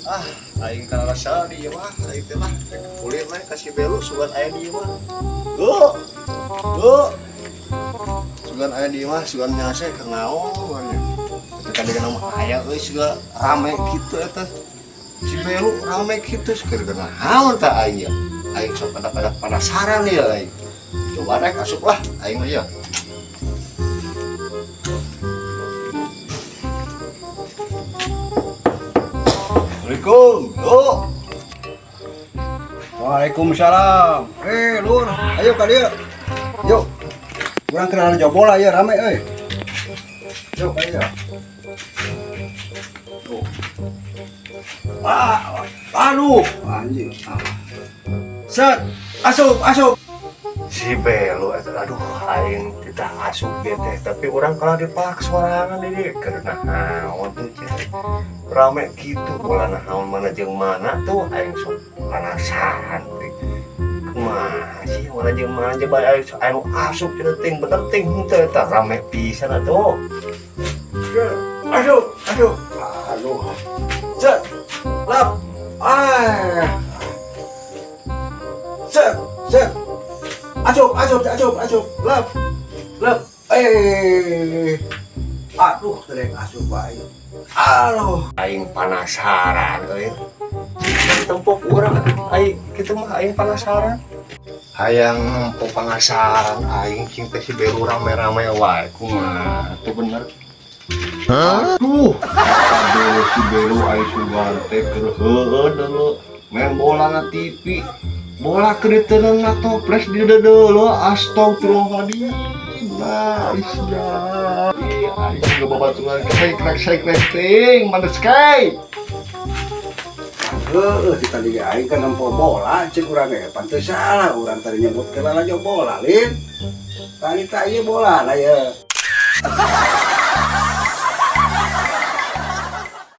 Ah, aing kana rasa di ieu mah, aing teh lah kulit mah kasih belu sugan aya di ieu mah. Duh. Duh. Sugan aya di ieu mah, sugan nyase keur naon nya. Tapi tadi kan mah aya euy suga rame kitu eta. Si belu rame kitu keur naon tah aing ya. Aing sok pada penasaran ya aing. Coba rek asup lah aing mah ya. Assalamualaikum. Duh. Waalaikumsalam. Lur, ayo ka dieu. Yuk. Urang kenal jauh bola ya rame euy. Yuk ka dieu. Tuh. Ah, aduh, anjing. Ah. Set, asup, asup. Si Belo eta aduh aing tidak asup dia teh tapi orang kalah dipaksa sorangan ini karena naon tuh cek rame gitu bola naon mana jeung mana tuh aing sok penasaran teh kumaha sih mana jeung mana coba aing sok aing asup cenah ting bener ting henteu eta rame pisan atuh. Asup, asup. Aduh. Set. Lap. Ah. Set, set. Asup, asup, asup, asup. Lap. Lap. Eh. Aduh, terek asup bae. Aduh. Aing penasaran euy tempok urang aing kitu mah aing penasaran hayang nempo penasaran aing cing teh si Belu rame-rame wae kumaha tuh bener. Aduh, aduh si Belu aing sugan teh keur heueuh deuleu main bola na TV. Bola keur diteunang na toples di deuleu astagfirullahaladzim. Nah, isya. Aing juga babaturan krek krek ting, manes kai. Heeh, di tadi aing kan nempo bola cek urang ge. Pantes salah urang tadi nyebut ke lalajo bola, Lin. Tadi tak ieu bola lah ya.